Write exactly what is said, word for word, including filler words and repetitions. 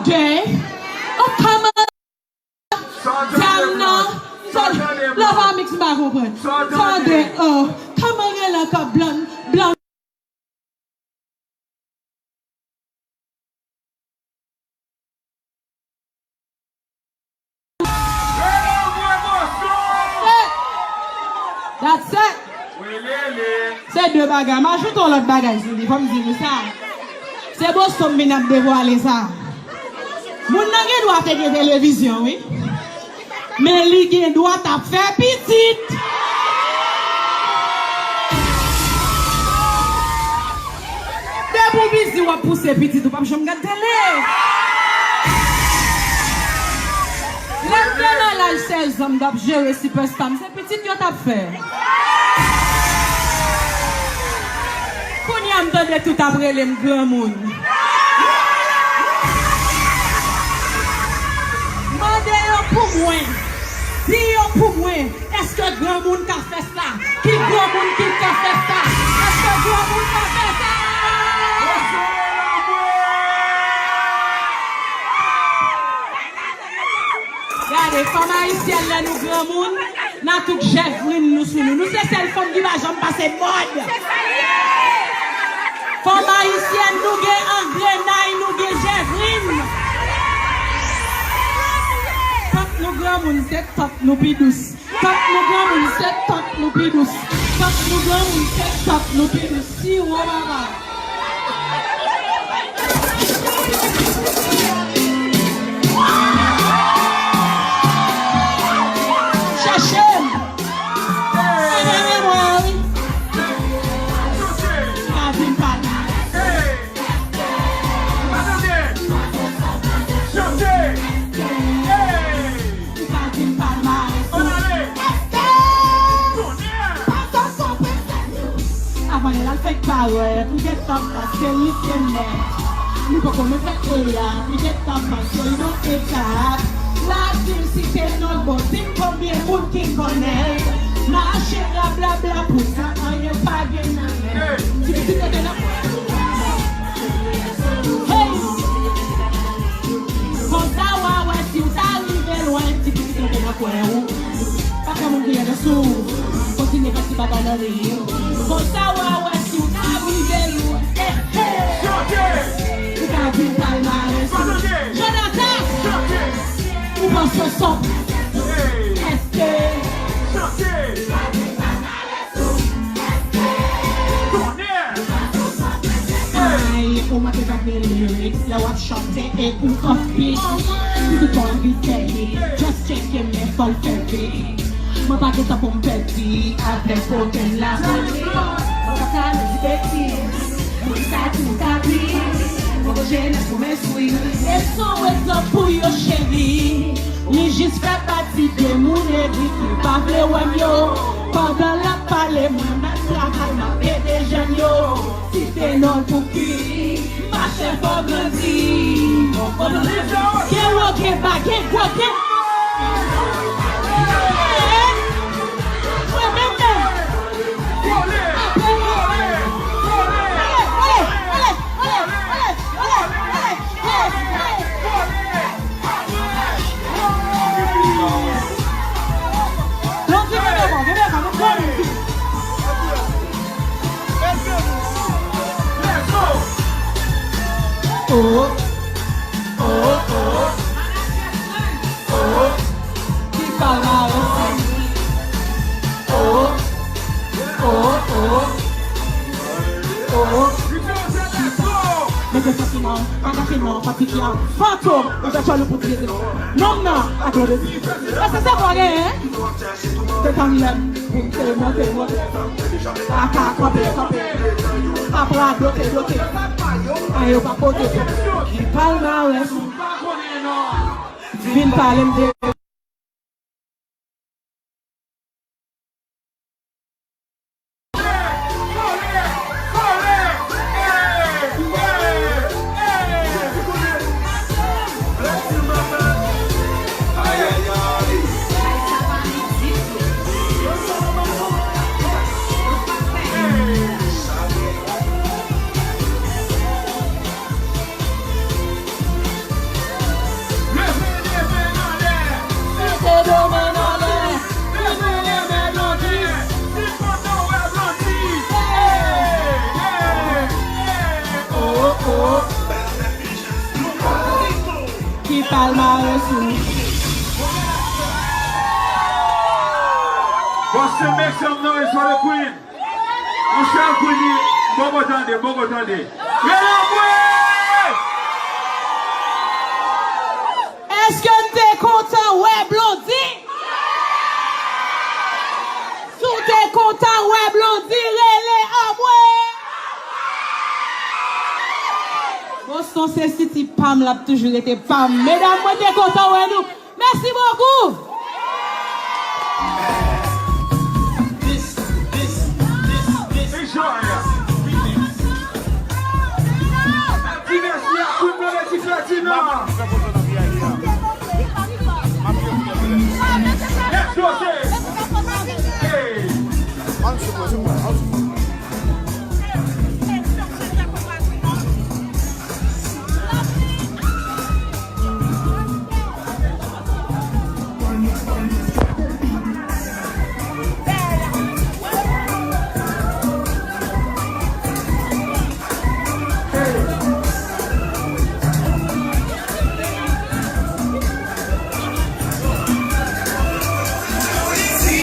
Jay. Oh, come on. Dam nan. Love a mix, m pa konprann. Tande, oh, come on, gen lan kòb blan, blan. That's it. Se de bagay. M ajoute yon lòt bagay sou li. Fò m di nou sa. Se Boston m vin ap devwale sa. Moun nan gen dwa te gen televizyon, wi. Men li gen dwa t ap fè pitit. Depi w bizi w ap pouse pitit, ou p ap janm gad tele. Lè m te nan laj sèz an, m t ap jere Superstar, m se pitit yo t ap fè. Kounye a m tande tout ap rele m granmoun. Mande yo pou mwen. Di yo pou mwen. Èske granmoun ka fè sa? Ki granmoun ki ka fè sa? Èske granmoun ka fè sa? Gade, fanm ayisyèn, lè nou granmoun, n a tout jèvrin nou sou nou. Nou se sèl fanm ki pa janm pase mòd. Fanm ayisyèn, nou gen angrenay, nou gen jèvrin. Tant nou granmoun, se tant nou pi dous. Tant nou granmoun, se tant nou pi dous. Tant nou granmoun, se tant nou pi dous. Siwo papa. Chèche m. Mwen, mwen, mwen, wi. Pa vin pa la. Chante! Hey! Ou pa di m palmarès ou. Ann ale! Èske? Tonè! Pastè Sopre Sènyo. Avan l al fèk parèt, m gentan panse li se mèt. Li poko menm fè eyap, li gentan panse l nan etap. La di m si te non l bon, di m konbyen moun ki konnen l. Mache rablabla pou sa, anyen pa gen nan men. Hey! Ti pitit yo te nan Hey! Konsa w a wè si w ta rive lwen, ti pitit yo te nan kwen ou. Pa fè moun kriye nan sou ou. Kontinye fè ti bagay nan li. Konsa w a wè si w ta rive lwen. Eh, eh. Ou ka di w palmarès ou. Jonathan! Ou panse sòt. Èske? Ay, ou manke pa gen lyrics lè w ap chante e ou off beat. Si tout moun anvi tèk li, just tcheke men fò l fè beat. Mwen pa gen tan pou m pèdi avèk okenn lapolis. Mwen pa ka di betiz, moun sa tou kapiz. Mwen gon jenès pwomès wi. E son egzanp pou yo cheri. Li jis fè pati de moun egri ki pa vle wè m yo. Pandan l ap pale, mwen m ap travay, m ap ede jèn yo. Site non l pou ki, machè fò grandi. Gen wo, gen ba, gen gwo, gen. Mwen menm menm. Mete santiman, pa kache non, pa piki a. Fantom, ou fè tchòl ou pou tire. Nonm nan, aklodezi. Èske se vre w genyen? Se tann lè m pou m te monte, monte. Pa ka kanpe, kanpe. Pa pran dote, dote. An yo pa pote. Ki palmarès ou pa konnen non. Vin pale m de Palmarès ou. Boston, make some noise for the queen. Monchè, queen, bon, bon, tande, bon, bon, tande. Rele anmwe! Èske n te kontan wè Blondy? Si w te kontan wè Blondy, rele anmwe. Boston se city pa m, l ap toujou rete pa m. Medam, mwen te kontan wè nou. Mèsi bokou. Enjoy. Ti mèsi a Queen Melody Ferdinand. Let's go, say. Hey.